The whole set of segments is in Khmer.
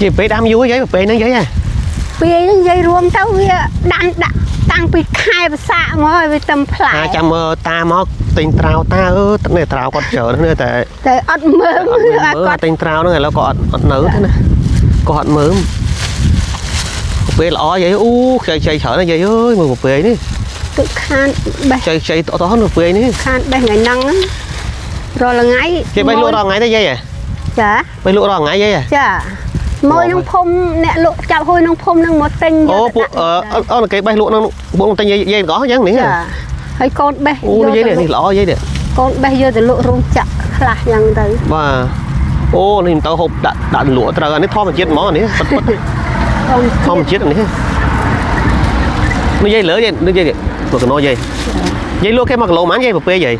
ជាពេលដាំយូរយាយពេលហ្នឹងយាយហ៎ ពេលហ្នឹងយាយរួមទៅវាដាំដាក់តាំងពីខែបសាកមកឲ្យវាទឹមផ្លែ ថាចាំមើលតាមកទិញត្រាវតាអឺនេះត្រាវគាត់ច្រើននេះតែ តែអត់មើល អត់មាន អត់គាត់ មើលទិញត្រាវហ្នឹងឥឡូវក៏អត់នៅទេណាក៏អត់មើលពេលល្អយាយអូខ្ចីខ្ចីច្រើនណាស់យាយអើយមើលពេលនេះ ទឹកខានបេះ ខ្ចីខ្ចីតោះនោះពេលនេះ ខានបេះថ្ងៃហ្នឹងរាល់ថ្ងៃ គេបេះលក់រាល់ថ្ងៃទេយាយហ៎ ចា បេះលក់រាល់ថ្ងៃយាយហ៎ ចាមួយក្នុងភូមិអ្នកលក់ចាប់ហួយក្នុងភូមិហ្នឹងមកទិញយក អូ ទៅ ពួក ដាក់ អឺអូគេបេះលក់ហ្នឹងពួកទិញយាយយាយទាំងអស់អញ្ចឹងនេះ ចាហើយកូនបេះ អូយាយនេះនេះល្អយាយនេះ កូនបេះយកទៅលក់រោងចក្រខ្លះយ៉ាងទៅ បាទអូនេះមិនទៅហូបដាក់ដាក់លក់ត្រូវអានេះធម្មជាតិហ្មងអានេះពិតពិត កូន ធម្មជាតិអានេះនេះយាយលើយាយនេះយាយមកកណោយាយយាយលក់គេ1គីឡូប៉ុន្មានយាយប្រពេលយាយ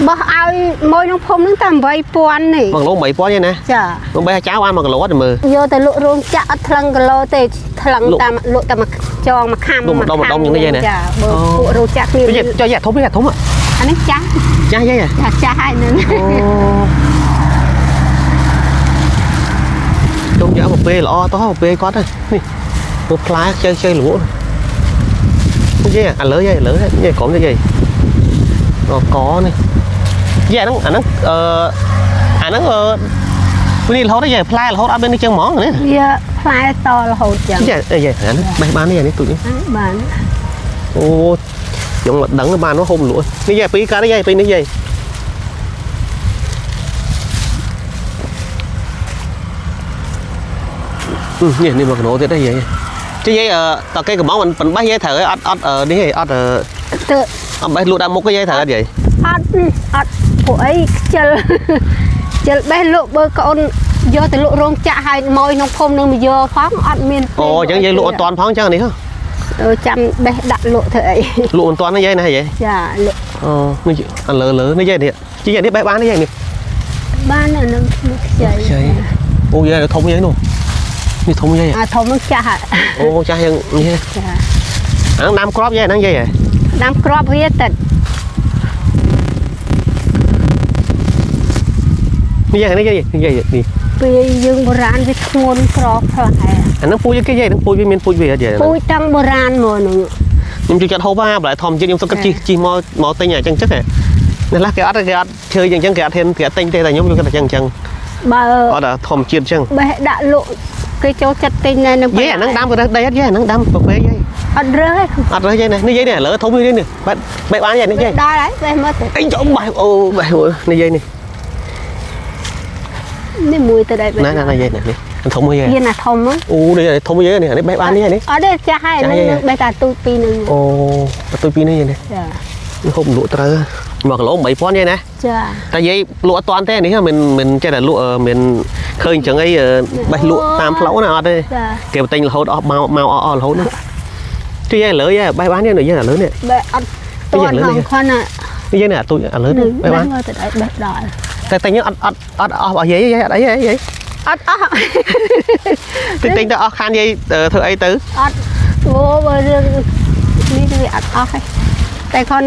បោះឲ្យមួយក្នុងភូមិហ្នឹងតែ8000នេះ 1គីឡូ3000យាយណា ចា មិនបីឲ្យចៅបាន1គីឡូអត់មើល យកទៅលក់រោងចក្រអត់ថ្លឹងគីឡូទេថ្លឹង លក់ តាមលក់តាមមួយចងមួយខាំ លក់ម្ដុំម្ដុំយ៉ាងនេះយាយណា ចាបើ អូ ពួករោងចក្រគ្នា យាយចុះយាយធំយាយធំ អានេះចាស់ ចាស់យាយ ចាស់ចាស់ហើយនឹង អូជុំយកប្រពេលល្អតោះប្រពេលគាត់នេះមើលផ្លែខ្ចីខ្ចីលក់យាយអាលើយាយលើយាយក្រុមយាយអូកនេះយាយអាហ្នឹងអាហ្នឹងអឺអាហ្នឹងអឺនេះរហូតយាយផ្លែរហូតអត់មាននេះចឹងហ្មងនេះ វាផ្លែតរហូតចឹង យាយយាយអាហ្នឹងបេះបាននេះអានេះទូចនេះ បាន អូខ្ញុំមិនដឹងបាននោះហូបលក់នេះយាយពីរកាត់យាយពីរនេះយាយនេះនេះមកកណោទៀតទេយាយចុះយាយតើគេកំងមិនបេះយាយត្រូវអត់អត់នេះអត់ ទៅ អត់បេះលក់ដាក់មុខទេយាយត្រូវអត់យាយ អត់អត់ពួកអីខ្ជិលខ្ជិលបេះលក់បើកូនយកទៅលក់រោងចក្រហើយមកក្នុងភូមិនឹងមកយកផងអត់មាន អូអញ្ចឹងយាយលក់អត់តាន់ផងអញ្ចឹងនេះ ចាំបេះដាក់លក់ធ្វើអី លក់មិនតាន់ទេយាយណាយាយ ចាលក់ អូនេះអលើលើនេះយាយនេះជីយាយនេះបេះបានទេយាយនេះ បានអានឹងខ្ចី យាយអូយាយធំយាយនោះនេះធំយាយ អាធំនឹងចាស់ហើយ អូចាស់យ៉ាងនេះ ចា អាហ្នឹងដាំក្របយាយហ្នឹងយាយហ៎ ដាំក្របវាទឹក នេះយាយនេះយាយនេះយាយនេះ ពេលយើងបុរាណវាធ្ងន់ក្របផ្លែ អាហ្នឹងពូជគេយាយហ្នឹងពូជវាមានពូជវាអត់យាយ ពូជតាំងបុរាណមកហ្នឹង ខ្ញុំជួយចាត់ហូបហាបន្លែធម្មជាតិខ្ញុំសុខគិតជីជីមកមកទិញអញ្ចឹងចឹងហ៎នេះខ្លះគេអត់គេអត់ឈើអញ្ចឹងគេអត់ហ៊ានគេអត់ទិញទេតែខ្ញុំខ្ញុំគិតតែអញ្ចឹងអញ្ចឹង បើ អត់ធម្មជាតិអញ្ចឹង បេះដាក់លក់គេចូលចិត្តទិញនៅនឹង យាយអាហ្នឹងដាំក៏រើសដីអត់យាយអាហ្នឹងដាំកាហ្វេយាយ អត់រើសទេ អត់រើសយាយនេះនេះយាយនេះឥឡូវធំនេះនេះបែបបែបបានយាយនេះយាយ ដល់ហើយបេះមកទៅ អីចុំបេះអូបេះនេះយាយនេះ នេះមួយទៅដែរបេះ ណាណាយាយនេះនេះធំយាយ យាណាធំហ្នឹង អូនេះធំយាយនេះនេះបេះបាននេះនេះ អត់ទេចាស់ហើយនឹងបេះតាទូចពីរនឹង អូបន្ទុយពីរនេះយាយនេះ ចា ហូបលក់ត្រូវ1គីឡូ3000យាយណា ចា តែយាយលក់អត់តាន់ទេនេះមិនមិនចេះតែលក់មិនឃើញអញ្ចឹងអីបេះលក់តាមផ្លូវណាអត់ទេ ចា គេទិញរហូតអស់មកមកអស់អស់រហូតណាជួយយាយលើយាយបេះបានយាយយាយលើនេះ បេះអត់តាន់ហងខនណា នេះយាយនេះអាទូចអាលើនេះ នឹង បេះបាន បេះមកទៅដែរបេះដល់ តែទិញអត់អត់អត់អស់របស់យាយយាយអត់អីយាយយាយ អត់អស់ ទិញទិញទៅអស់ខានយាយធ្វើអីទៅ អត់អូបើរឿងនេះវាអត់អស់ទេតែខន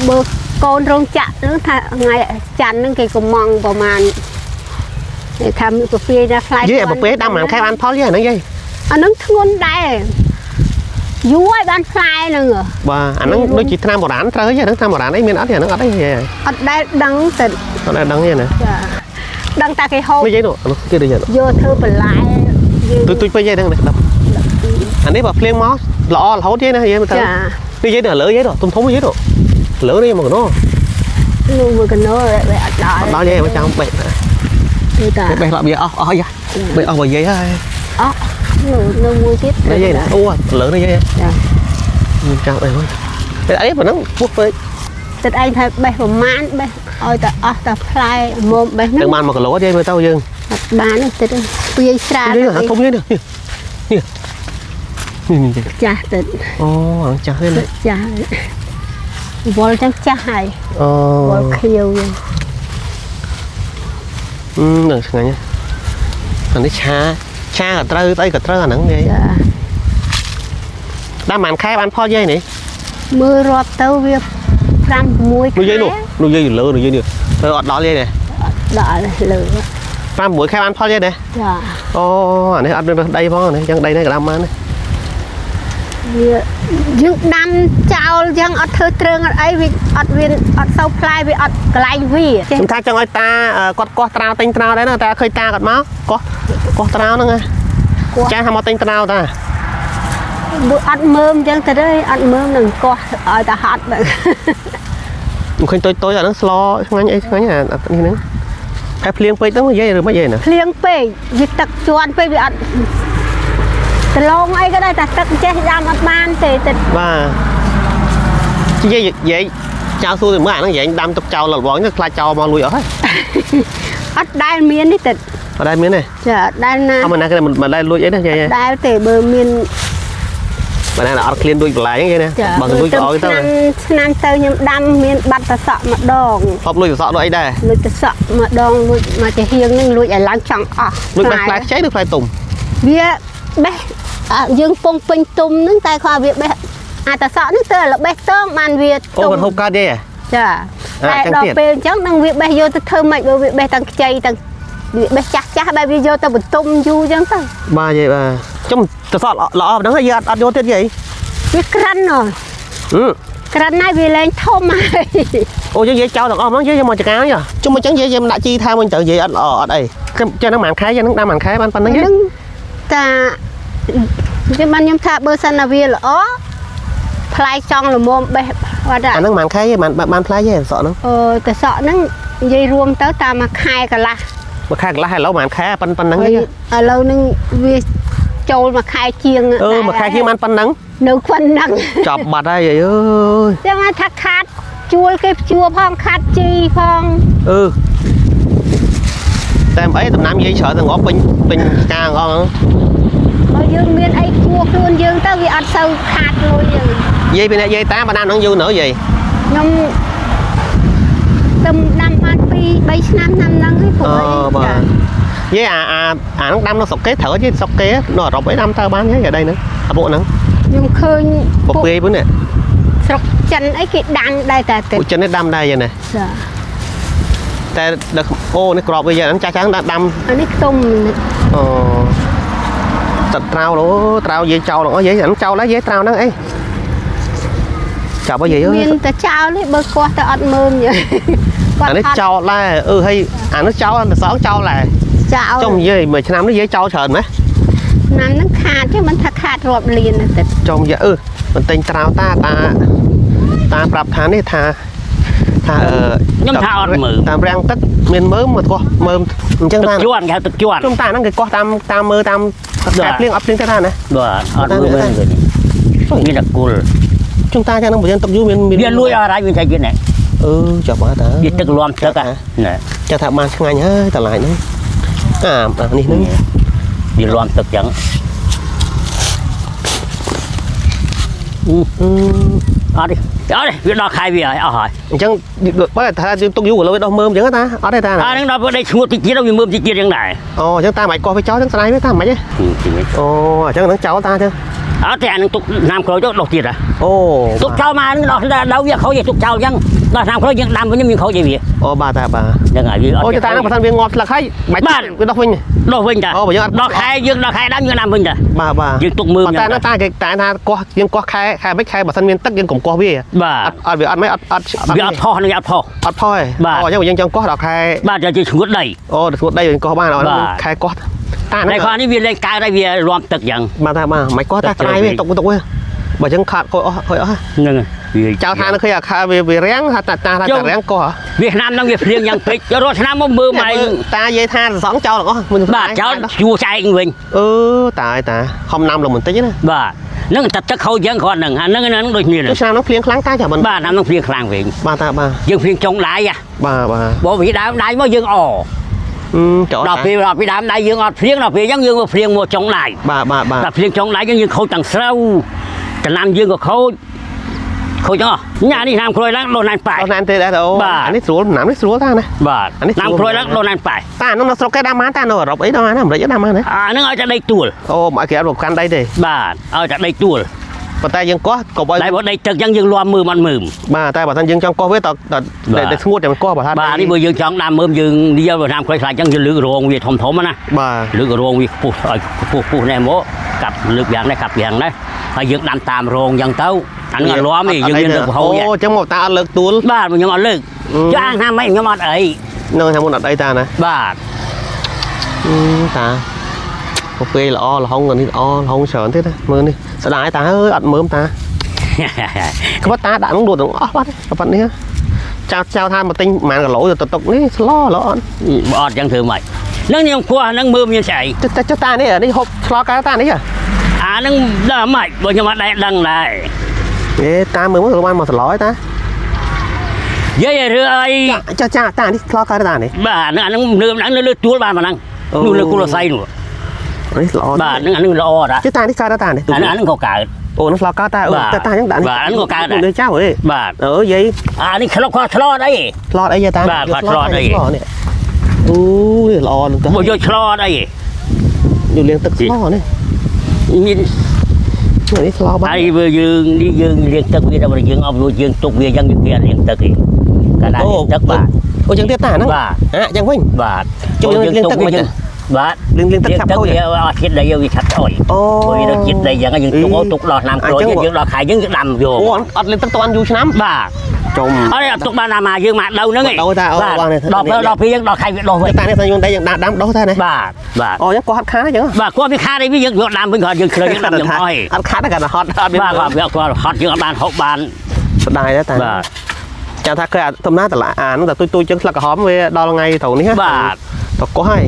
បើកូនរោងចក្រហ្នឹងថាថ្ងៃច័ន្ទហ្នឹងគេកំងប្រហែលគេថាមានកាហ្វេណាផ្លែ យាយអាប្រពេដាំប្រហែលខែបានផលយាយអាហ្នឹងយាយ អាហ្នឹងធ្ងន់ដែរយូរហើយបានផ្លែហ្នឹងហ៎ បាទអាហ្នឹងដូចជាថ្នាំបុរាណត្រូវយាយអាហ្នឹងថ្នាំបុរាណអីមានអត់យាយអាហ្នឹងអត់អីយាយ អត់ដែលដឹងតែ អត់ដែលដឹងយាយណា ចាដឹងតែគេហូប នេះយាយនោះអានោះទៀតយាយ យកធ្វើបន្លែយើង ទូចទូចពេកយាយហ្នឹងនេះដល់អានេះបើភ្លៀងមកល្អរហូតយាយណាយាយមើលទៅ ចា នេះយាយទៅលើយាយទៅធំធំយាយទៅលើនេះមកកណោ នោះមួយកណោវាអត់ដល់ អត់ដល់យាយមកចាំបេះ គឺតា បេះលក់វាអស់អស់យ៉ាបេះអស់បើយាយហើយ អស់នៅនៅមួយទៀត នេះយាយណាអូលើនេះយាយ ចា ចាំបេះមួយតែអីប៉ុណ្ណឹងពោះពេក ទឹកឯងថាបេះប្រមាណបេះឲ្យតែអស់តែផ្លែមុំបេះហ្នឹង នឹងបាន1គីឡូយាយមើលទៅយើង អត់បានទេទឹកពីយស្រាល នេះអាធំយាយនេះនេះនេះនេះ ចាស់ទឹក អូអាចាស់ទេណា ចាស់វល់ចឹងចាស់ហើយ អូ វល់ខៀវចឹង នឹងឆ្ងាញ់អានេះឆាឆាក៏ត្រូវស្អីក៏ត្រូវអាហ្នឹងយាយ ចា ដាំបានខែបានផលយាយនេះ មើលរាប់ទៅវា5 6 នោះយាយនោះនោះយាយលើនោះយាយនេះទៅអត់ដល់យាយនេះ ដល់លើ 5 6ខែបានផលទេណា ចា អូអានេះអត់មានដីផងនេះចឹងដីនេះក៏ដាំបានដែរ វាយើងដាំចោលចឹងអត់ធ្វើទ្រើងអត់អីវាអត់មានអត់សូវផ្លែវាអត់កន្លែងវាចេះ ខ្ញុំថាចង់ឲ្យតាគាត់កោះត្រាវទិញត្រាវដែរណាតែឃើញតាគាត់មកកោះកោះត្រាវហ្នឹងណាចាថាមកទិញត្រាវតា បើអត់មើមចឹងទៅទេអត់មើមនឹងកោះឲ្យតែហត់បែប ខ្ញុំឃើញតូចតូចអាហ្នឹងស្លឆ្ងាញ់អីឆ្ងាញ់អានេះហ្នឹងហើយភ្លៀងពេកទៅមកយាយឬមិនយាយណា ភ្លៀងពេកវាទឹកជន់ពេកវាអត់ដលងអីក៏ដែរតែទឹកចេះដាំអត់បានទេទឹក បាទយាយយាយចៅសួរទៅមើលអាហ្នឹងយាយដាំទុកចោលលបងទៅខ្លាចចោលមកលួចអស់ហើយ អត់ដែលមាននេះទឹក អត់ដែលមានទេ ចាអត់ដែលណា អត់មិនណាគេមិនដែលលួចអីទេយាយ ដែលទេបើមាន បើណាអត់ឃ្លានលួចបន្លែហ្នឹងយាយណា ចា បើលួចក៏ឲ្យទៅ ឆ្នាំឆ្នាំទៅខ្ញុំដាំមានបាត់តសក់ម្ដង ធ្លាប់លួចសក់លួចអីដែរ លួចតសក់ម្ដងលួចមកចាហៀងហ្នឹងលួចឲ្យឡើងចង់អស់ លួចបេះផ្លែខ្ចីឬផ្លែទុំ វាបេះអាយើងពងពេញទុំហ្នឹងតែគាត់ឲ្យវាបេះអាតសក់ហ្នឹងទៅឲ្យបេះតងបានវា អូគាត់ហូបកើតយាយហ៎ ចា អា តែដល់ ចឹងទៀត ពេលអញ្ចឹងនឹងវាបេះយកទៅធ្វើម៉េចបើវាបេះទាំងខ្ចីទាំងវាបេះចាស់ចាស់បែបវាយកទៅបន្ទុំយូរអញ្ចឹងទៅ បាទយាយបាទចំតសក់ល្អប៉ុណ្ណឹងហើយយាយអត់អត់យកទៀតយាយ វាក្រិនហ៎ ហឹម ក្រិនហើយវាលែងធំហើយ អូយាយយាយចោលទាំងអស់ហ្មងយាយយកមកចកាយជុំអញ្ចឹងយាយយាយមិនដាក់ជីថែមវិញទៅយាយអត់ល្អអត់អីខ្ញុំចេះហ្នឹងប៉ុន្មានខែយាយហ្នឹងដាំប៉ុន្មានខែបានប៉ុណ្្នឹងយាយ ហ្នឹងតាខ្ញុំបានខ្ញុំថាបើសិនណាវាល្អផ្លែចង់ល្មមបេះបាត់ អាហ្នឹងប៉ុន្មានខែយាយបានបានផ្លែយាយសក់ហ្នឹង អឺតសក់ហ្នឹងនិយាយរួមទៅតាមមួយខែកន្លះ មួយខែកន្លះហើយឥឡូវប៉ុន្មានខែប៉ុណ្្នឹង ហើយ យាយ ឥឡូវហ្នឹងវាចូលមួយខែជាង អឺមួយខែជាងបានប៉ុណ្្នឹង នៅប៉ុណ្ណឹង ចាប់បាត់ហើយយាយអើយ ចឹងថាខាតជួលគេភ្ជួរផងខាតជីផង អឺតែមិនអីដំណាំយាយច្រើនទាំងអស់ពេញពេញការអង បើយើងមានអីភ្ជួរខ្លួនយើងទៅវាអត់សូវខាតលុយយើង យាយពីអ្នកយាយតាមបណ្ដាហ្នឹងយូរនៅយាយ ខ្ញុំទៅដាំបាន2 3ឆ្នាំឆ្នាំហ្នឹងឯងព្រោះ អូ អី បាទយាយអាអាអាហ្នឹងដាំនៅស្រុកគេត្រូវយាយស្រុកគេនៅអឺរ៉ុបអីដាំទៅបានយាយអីហ្នឹងអាពួកហ្នឹង ខ្ញុំឃើញ ពពាយពួកនេះ ស្រុកចិនអីគេដាំដែរតែទឹក ពួកចិននេះដាំដែរយាយណា ចា តែដល់អូនេះក្របវាយ៉ាងហ្នឹងចាស់ចាស់ដាំដាំ អានេះខ្ទុំ អូទឹកត្រាវអូត្រាវយាយចោលហ្នឹងអូយាយហ្នឹងចោលហើយយាយត្រាវហ្នឹងអីចាប់ហើយយាយអើយ មានតែចោលនេះបើគាត់ទៅអត់មើមយើ អានេះចោលដែរអឺហើយអានេះចោលតែសងចោលដែរ ចោល ចុំយាយមួយឆ្នាំនេះយាយចោលច្រើនម៉េះ ឆ្នាំហ្នឹងខាតទេមិនថាខាតរាប់លានទេ ចុំយាយអឺមិនទិញត្រាវតាតាតាប្រាប់ថានេះថាថាអឺ ខ្ញុំថាអត់មើល តាមរាំងទឹកមានមើមមកកោះមើមអញ្ចឹង ទឹក តា ជន់គេហៅទឹកជន់ ចុំតាហ្នឹងគេកោះតាមតាមមើលតាមខែភ្លៀងអត់ភ្លៀងទេតាណា បាទអត់មើលវិញមានតែគល់ ចុំតាចឹងហ្នឹងបើយើងទឹកយូរមានមាន វាលួចអស់ហើយវាថាទៀតណែ អឺចាប់បាត់តា វាទឹកលាំទឹកហ่ะណែ ចាថាបានឆ្ងាញ់ហើយតម្លៃហ្នឹងអាអានេះហ្នឹង វាលាំទឹកចឹង អឺ អត់ទេអត់ទេវាដល់ខែវាហើយអស់ហើយ អញ្ចឹងបើថាយើងទុកយូរឥឡូវវាដោះមើមអញ្ចឹងតាអត់ទេតា អាហ្នឹងដល់ពេលដេកឈ្ងួតតិចទៀតវាមើមតិចទៀតចឹងដែរ អូអញ្ចឹងតាមិនអាចកោះវាចោលអញ្ចឹងស្ដាយវាតាមិនហ៎អូអញ្ចឹងហ្នឹងចោលតាអញ្ចឹង អត់ទេអាហ្នឹងទុកឆ្នាំក្រោយទៅដោះទៀតហ่ะ អូ ទុកចោលមកហ្នឹងដោះដល់វាខូចឯងទុកចោលចឹងដល់ឆ្នាំក្រោយយើងដាំវិញមានខូចអីវា អូបាទតាបាទ ហ្នឹងហើយវាអត់ អូតាហ្នឹងបើសិនវាងាប់ស្លឹកហើយបាច់វាដោះវិញ ដោះវិញតា អូបើយើងអត់ ដល់ខែយើងដល់ខែដាំយើងដាំវិញតា បាទបាទ យើងទុកមើម ប៉ុន្តែហ្នឹងតាគេតែថាកោះយើងកោះខែខែមិនខែបើសិនមានទឹកយើងកុំកោះវា បាទ អត់អត់វាអត់មិនអត់អត់ វាអត់ផុសនឹងអត់ផុស អត់ផុសទេ បាទ អូអញ្ចឹងបើយើងចង់កោះដល់ខែ បាទจะឈ្ងួតដី អូស្ងួតដីយើងកោះបានអូ បាទ ខែកោះតាហ្នឹង តែគាត់នេះវាលែងកើតហើយវាលាំទឹកយ៉ាង បាទតាបាទមិនកោះតាស្ដាយវាទុកទុកវាបើអញ្ចឹងខាតខូចអស់ខូចអស់ ហ្នឹងវា ចៅថានៅឃើញអាខាវាវារាំងថាតាតាថាតារាំងកោះហ៎ វាឆ្នាំហ្នឹងវាភ្លៀងយ៉ាងពេករាល់ឆ្នាំមកមើលម៉ែ តានិយាយថាសងចោលទាំងអស់មិន បាទចោលជួចែកវិញ អឺតាអើយតាខំណាំលងបន្តិចណា បាទហ្នឹងតែទឹកខូចយ៉ាងគាត់ហ្នឹងអាហ្នឹងហ្នឹងដូចគ្នា ចុះឆ្នាំហ្នឹងភ្លៀងខ្លាំងតាចាមិន បាទឆ្នាំហ្នឹងភ្លៀងខ្លាំងវិញ បាទតាបាទ យើងភ្លៀងចុងដៃហ៎ បាទបាទ បើវាដើមដៃមកយើងអ អឺចោល ដល់ពេលដល់ពីដើមដៃយើងអត់ភ្លៀងដល់ពេលអញ្ចឹងយើងមកភ្លៀងមកចុងដៃ បាទបាទបាទ ដល់ភ្លៀងចុងដៃយើងយើងខូចទាំងស្រូវចំណាំយើងក៏ខូចខូចទាំងអស់ញ៉ានេះឆ្នាំក្រោយឡើងដូនណានប៉ែ អត់ណានទេដែរអូ បាទ អានេះស្រួលណាំនេះស្រួលតាណា បាទ អានេះ ឆ្នាំក្រោយឡើងដូនណានប៉ែ តានោះនៅស្រុកគេដាំបានតានៅអឺរ៉ុបអីដាំបានណាអាមេរិកដាំបានណា អាហ្នឹងឲ្យតែដីទួល អូមកគេអត់ប្រកាន់ដីទេ បាទឲ្យតែដីទួល ប៉ុន្តែយើងកោះកុំឲ្យ តែបើដីទឹកអញ្ចឹងយើងលាំមើមអត់មើម បាទតែបើថាយើងចង់កោះវាតតតែស្ងួតតែកោះបើថា បាទនេះបើយើងចង់ដាំមើមយើងនេះយកតាមខ្លីខ្លាចអញ្ចឹងយើងលើករងវាធំធំណា បាទ លើករងវាខ្ពស់ឲ្យខ្ពស់ខ្ពស់នេះមកកាប់លើកយ៉ាងនេះកាប់យ៉ាងនេះហើយយើងដាំតាមរងអញ្ចឹងទៅអានឹងអត់លាំទេយើងមានទឹកប្រហូរ អូអញ្ចឹងមកតាអត់លើកទួល បាទខ្ញុំអត់លើកចុះអាងថាម៉េចខ្ញុំអត់អី នឹងថាមុនអត់អីតាណា បាទ តាកាហ្វេល្អលហុងនេះល្អលហុងច្រើនទៀតណាមើលនេះស្ដាយតាអើយអត់មើមតាក្បត់តាដាក់នោះលក់ទាំងអស់បាត់ប៉ុណ្នេះចៅចៅថាមកទិញប្រហែលគីឡូទៅតុកនេះស្លោល្អអត់ បើអត់អញ្ចឹងធ្វើម៉េចនឹងខ្ញុំគោះអានឹងមើមមានស្អី ចុះចុះតានេះនេះហូបឆ្លកាតានេះ អានឹងដល់ម៉េចបើខ្ញុំអត់ដែរដឹងដែរ អេតាមើលមកបានមកស្លោយតា យាយរឿងអី ចាចាតានេះឆ្លកាតានេះ បាទអានឹងអានឹងមើមហ្នឹងនៅលើទួលបានប៉ុណ្ណឹងនោះលើគូលស័យនោះ នេះល្អ បាទនឹងអានឹងល្អតា ចុះតានេះកើតតានេះ អានឹងអានឹងក៏កើត អូនោះឆ្លកាតាអូតាតាអញ្ចឹងដាក់នេះចៅអេ បាទ អឺយាយ អានេះឆ្លុកគាត់ឆ្លត់អី ឆ្លត់អីតានេះអូនេះល្អនឹងតា មកយកឆ្លត់អី យកលាងទឹកស្លនេះ មាន នេះស្លបាន ហើយបើយើងនេះយើងលាងទឹកវាដល់យើងអប់រួចយើងទុកវាអញ្ចឹងយើងគេអត់លាងទឹកទេកាលណាលាងទឹកបាទ អូចឹងទៀតតាហ្នឹង បាទ អាចឹងវិញ បាទ ចូលយើងលាងទឹកមក យើងបាទ លាងលាងទឹកឆាប់ខូច វាអត់ជាតិដីវាឆាប់ស្អុយ អូ ព្រោះវាដល់ជាតិដីអញ្ចឹងយើងទុកទុកដល់ឆ្នាំក្រោយយើងដល់ខែយើងយើងដាំយក អូអត់លាងទឹកតបានយូរឆ្នាំ បាទ ចំ អត់ទេអត់ទុកបានណាមកយើងមកដៅហ្នឹងឯង ដៅតាអូបាទនេះ ដល់ពេលដល់ពេលយើងដល់ខែវាដុះវិញ តានេះថាយើងដីយើងដាំដុះតាណា បាទបាទ អូចឹងគាត់ហត់ខាតចឹង បាទគាត់វាខាតអីវាយើងយកដាំវិញគាត់យើងឃើញយើងដាំយើងអស់ឯង អត់ខាតគាត់ហត់អត់មាន បាទគាត់វាគាត់ហត់យើងអត់បានហូបបាន ស្ដាយដែរតា បាទ ចាំថាគេអាទំណាតឡាអានោះតែទុយទុយចឹងស្លឹកក្រហមវាដល់ថ្ងៃត្រូវនេះ បាទ តកោះហើយ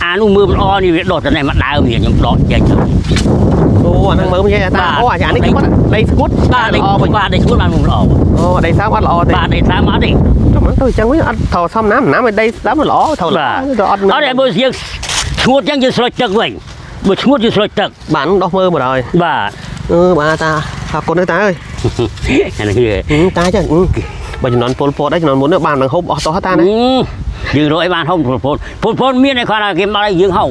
អានោះមើលមិនអនេះវាដុះតែនេះមកដើមនេះខ្ញុំដកចេញទៅ អូអាហ្នឹងមើលនិយាយតាអូអានេះគាត់ដីស្គួត បាទ ល្អវិញ បាទដីស្ងួតបានមិនល្អ អូដីសើមអត់ល្អទេ បាទដីសើមអត់ទេ ចុះមិនទៅចឹងវិញអត់ត្រូវសំណាំណាំឲ្យដីសើមល្អត្រូវល្អ បាទ ទៅអត់ អត់ទេបើយើងស្ងួតចឹងយើងស្រោចទឹកវិញបើស្ងួតយើងស្រោចទឹក បានដោះមើលមកហើយ បាទ អឺបាទតាអរគុណទេតាអើយ អានេះវា ហឹមតាចឹងហឹមបើចំនួនពលពតដែរចំនួនមុននេះបាននឹងហូបអស់តោះតាណា យើងរកឲ្យបានហូបពលពតពលពតមានឯគាត់ថាគេមកឲ្យយើងហូប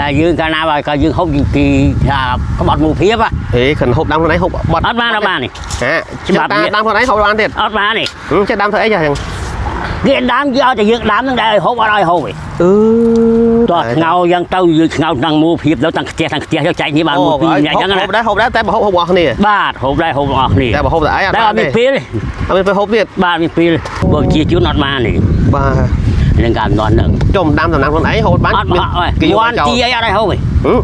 តែយើងកាលណាបើក៏យើងហូបយើងគេថាក្បត់មូលភាពហ៎ ហេខិនហូបដាំខ្លួនឯងហូបបត់ អត់បានអត់បានទេ ហាច្បាប់តាដាំខ្លួនឯងហូបបានទៀត អត់បានទេ ហឹមចេះដាំធ្វើអីចឹង គេដាំគេឲ្យតែយើងដាំហ្នឹងដែរឲ្យហូបអត់ឲ្យហូបទេ អឺ តោះស្ងោយ៉ាងទៅយើងស្ងោតាំងមូលភាពទៅតាំងខ្ទះតាំងខ្ទះយកចែកនេះបានមួយពីរអ្នកចឹងណា ហូបដែរហូបដែរតែបើហូបហូបអស់គ្នា បាទហូបដែរហូបទាំងអស់គ្នា តែបើហូបតែឯងអត់ តែ បានទេ អត់មានពេលទេ អត់មានពេលហូបទៀត បាទមានពេលបើជាជនអត់បានទេ បាទ នឹងការកំណត់ហ្នឹង ចុំដាំដំណាំខ្លួនឯងហូបបាន អត់មក គេយក យន់ ចោល ទីអីអត់ឲ្យហូបទេ ហឹម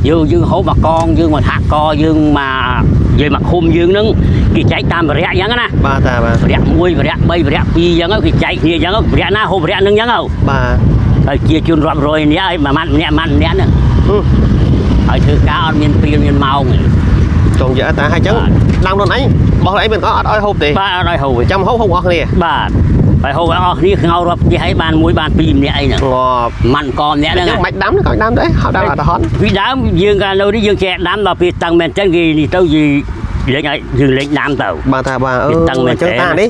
យើងយើងហូបមកកងយើងមកហាក់កយើងមកយើងមកឃុំយើងហ្នឹងគេចែកតាមវរៈអញ្ចឹងណា បាទតាបាទ វរៈ1វរៈ3វរៈ2អញ្ចឹងគេចែកគ្នាអញ្ចឹងវរៈណាហូបវរៈហ្នឹងអញ្ចឹង បាទ ហើយជាជនរាប់រយនាក់ឲ្យមួយម៉ាត់ម្នាក់ម៉ាត់ម្នាក់ហ្នឹង ហឹម ហើយធ្វើការអត់មានពេលមានម៉ោងទេ ចង់និយាយតាហើយចឹងដាំខ្លួនឯងបោះខ្លួនឯងមិនអត់អត់ឲ្យហូបទេ បាទអត់ឲ្យហូបទេ ចាំហូបហូបអស់គ្នា បាទហើយហូបឲ្យអស់គ្នាខ្ងោរាប់ផ្ទះឲ្យបានមួយបានពីរម្នាក់អីហ្នឹង ងាប់ ម៉ាន់កម្នាក់ហ្នឹង ចឹងមិនដាំក៏ដាំដែរហៅដាំអត់ហត់ ពីដើមយើងកាលនៅនេះយើងចេះដាំដល់ពេលតាំងមែនចឹងគេនេះទៅយីលេងឲ្យយើងលេងដាំទៅ បាទតាបាទអឺ វាតាំងមែន ចឹងតានេះ